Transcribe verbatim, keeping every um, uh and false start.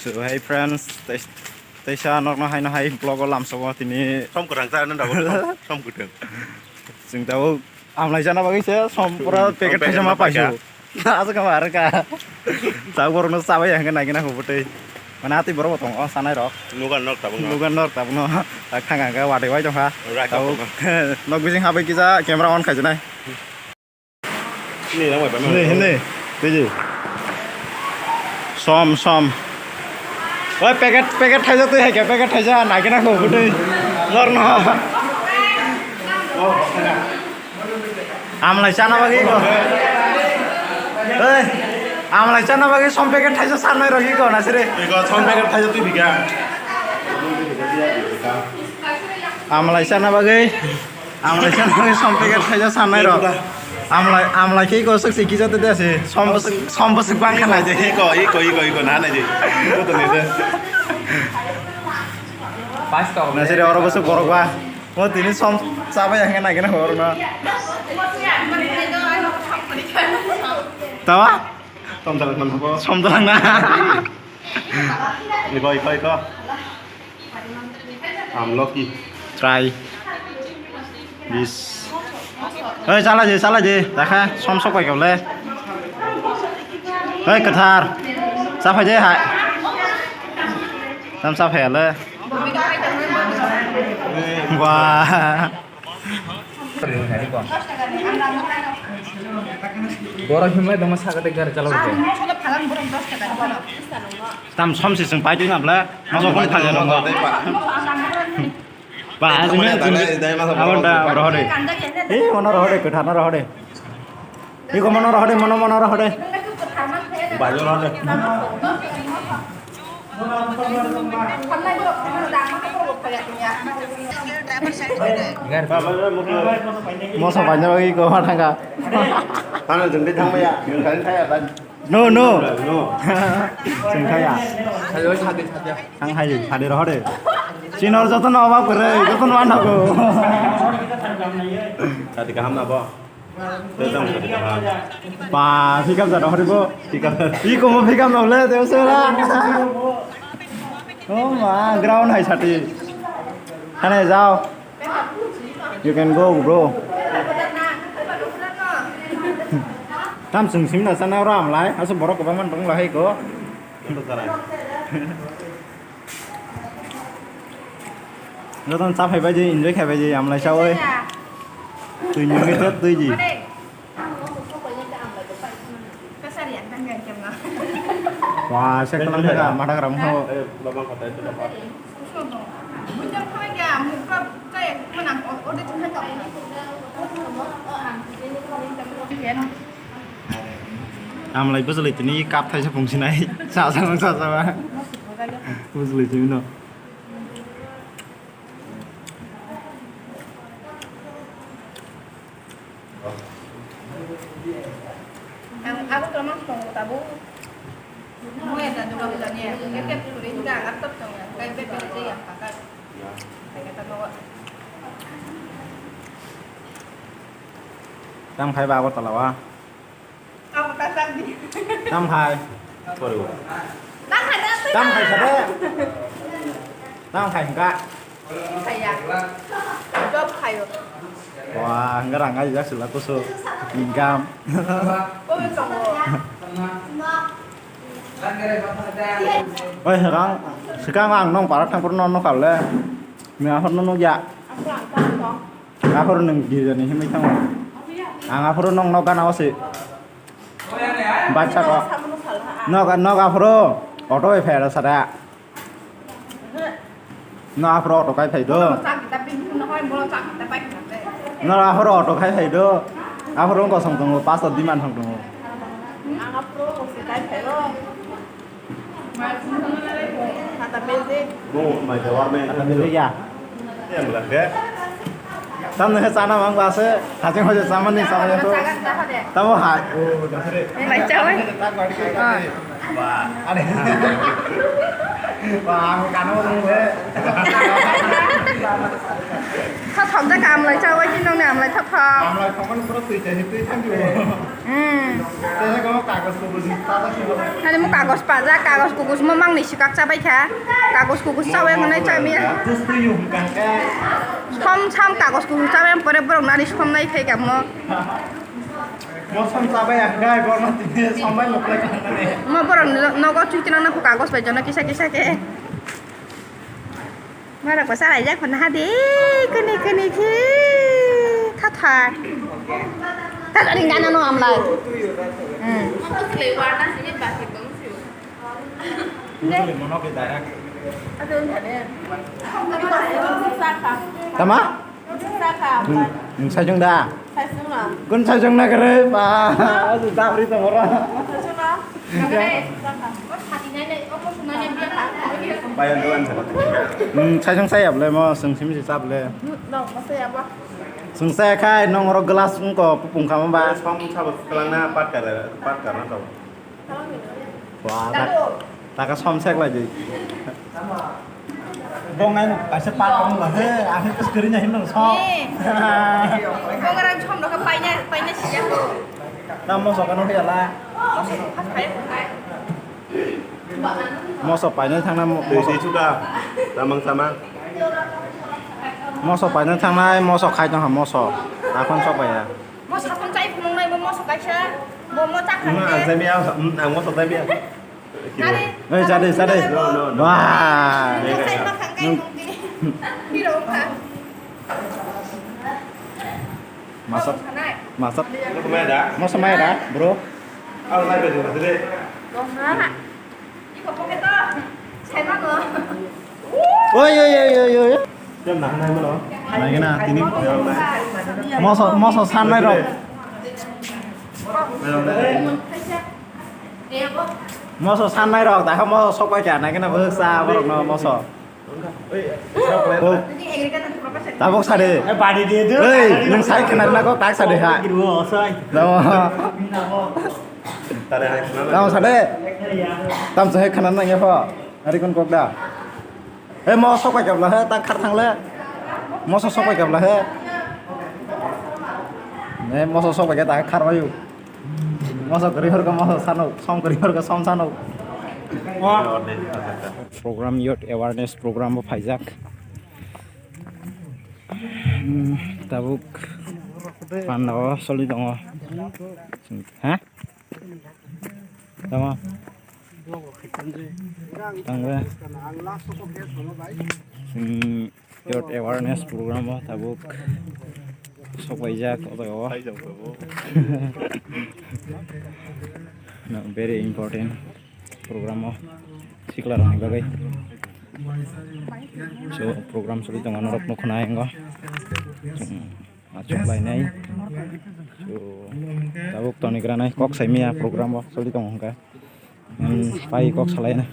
So, hey friends, tais-, taisa nokno haino hai vlog o lamsogo tini. Som kwthang cha nang dago, som, som kwthang. Chwng tabuk amlai chana bagwi se som pura packet som thaisa ma packet paisio. Aswk ma arwkha. Chak borokno chabai hwnkhe naikhe na hubutwi. Mane atwi borok bo tongo chanai rok. Nugan nok tabukno. Nugan nok tabukno. Tak thang hwnkhe watwi wai tongkha. Rak tabuk tabukno. Nok bising habai kisa camera on khaijaknai. Hindi, hindi. Tiji. Som, som. Oi, packet, packet thaisa twi hai khe, packet thaisa, naikhe na kho, bwtwi. Norno. Amlai chana bagwi ko. Oi, amlai chana bagwi som packet thaisa sanai rok iko na sire. Iko som packet thaisa twi bika. Amlai chana bagwi. Amlai chana bagwi som packet thaisa sanai rok. Amlai, amlai khe iko swk se kisa te dasi. Som bwswk, som bwswk bang khe nai de. Iko, iko, iko, iko, na nai de. Iko to nai de. Pas to. Na sire oro bwswk borok ba. O tini som chabai hwnkhe nai khe na horo na. Tawa? Som dalang man bo. Som dalang na. Iko, iko, iko. I'm lucky. Try. Bis. Oi, chala je, chala je. Dakha, som sok pai kable. Oi, kwthar. Cha phai je hai. Tam cha phai le. Wah. Borok himlai dama sakate gari chalok. Tam somsi sung pai twi nabla. Masa kon phal jalo. Ba, asme abon da rohode. Eh, mono rohode, kwthar na rohode. Iko mono rohode, mono, mono rohode. Bajo rohode. Moso paina bagwi iko ma thangkha. Ano jengde thangmaya, yung kali thaya ban. No, no. No. Sengkaya. Sayo sadi saja. Ang hai sadi rohode. Chinor joto no obab kore, joto no anhago. Sadi kaham na bo. Tei tamo sadi kaham. Pa, pick up jaro horibo. Pick up. Iko mo pick up no le, teo sera. Oh ma, ground hai sati. Hane jao. You can go, bro. Tam sung sim na sana ram lai, aso borok kobang man tong lai ko. Joton cha phai bai di, enjoy khai bai di, amlai cha oi. Twi nungwi tei twi di. Wah, saya kenal juga, mata keram ho. Amlai bwswlwi tini cup thaisa phungsinai. Cha cha cha cha. Bwswlwi tini no. Ang, ako ka mang tong tabo. Mo ya ta duwa hila niya. Eke puri hila ang atap tong ya. Kai be be de ya pakat. Kai kata mo. Tam khai ba Agartala wa. Tam hai. Tam hai na. Tam hai kade. Tam hai hingka. Kaya. Job kayo. Wah, hingka rang aja sila kusu. Income. Kowe kamu. Oi, rang. Sekarang ang nong parak thang purno nong kale. Ni ahor nong ya. Aku angkat tong. Aphuru nwng girjani himwi thango. Ang aphuru nwng nok gana o se. Bacha ko. Nok, nok aphuru auto bai phai aro sada. Nok aphuru auto kai phai do. Nok aphuru auto kai phai do. Aphuru kosong tongo, paso demand thang tongo. Ang aphuru kosi kai phai o. Bo mai jawar mai. Kata beli ya. Yang belah deh. Tam ne sana mang base, hajeng hoje samani samani tu. Tamo hai. Oh, dah sere. Mai chawe. Ah. Wah, ada. Wah, ang kano dong deh. Tha thok da kam lai chawe, jinong ne am lai tha thok. Am lai thok kan pura tui teh, tui teh. Hmm. Tei kok kagos kugus ni tata sugo. Hani mo kagos pajak, kagos kugus mo mangni sikak chabai kha. Kagos kugus chabai hwnwi chamiya. Tei yung kangkhe. Som sam kagos kugus chabai pore borok nani som nai khai kamo. Mo som chabai ang gai borno tini som bai moklai kangkhe. Mo borok nogo chuitinang na kagos bai jono kisa kisa khe. Marok bo chalaijak phano hadi, kani kani khe thatha. Thatha ring gana no amlai. Hmm. Tama? Nwng, nwng sajwng da? Kun sajwng na kare ba? Aju dabri tongora. Nwng sajwng saya bole mo, nwng simi si sa bole. Nwng saya khai nwng oro glass wngko pupung kama ba? Som sabo kwlangna patkar, patkar na to. Wah, tak, taka som sek lagi. Bong nai kaisa pat tong ba he, akhir ke sekeri nai himno som. Bong rang som rok paina, paina siya ko. Tam mo sokano ya la. Moso paina thangna mo. Tei tei chuka. Tamang sama. Moso paina thangnai, moso khai tong ha moso. Akhon sok bai ya. Mo satham chai phunuknai, mo moso kaisa, bo mo chakha. Ang chai biya, ang moso chai biya. Oi, chade, chade. No, no, no. Wah. Chai ma khang kai nung tini. Biro kha. Masuk. Masuk. Moso mai da, bro. Ang lai ba jeng de. Dong na. Iko poketo. Sai ma no. Oi, oi, oi, oi, oi. Naikhe na, tini. Moso, moso sannai rok. Moso sannai rok, dakha moso sokpai kha, naikhe na bwsa borok no moso. Tabuk sade. Oi, nwng sai khna na kok tak sade ha. Tamo. Tamo sade. Tam sai khna na ya pho. Ari kon kok da. He mo sok bai kabla he, ta khar thang le. Moso sok bai kabla he. Ne moso sok bai ta khar bayu. Moso kwrwi hor ka moso sano, som kwrwi hor ka som sano. Program, youth awareness program bo phaijak. Hmm, tabuk panda o soli tongo. Ha? Tamo? Tangwe. Hmm, youth awareness program o tabuk sok bai jak o jaga o. No, very important program o sikla rok ni bagwi. So program soli tongo norok nukho na ingo. Hmm. Achuk lainai. So, tabuk tonigra nai kok sai miya program o soli tongo hwnkhe. Hmm, pai kok salaina.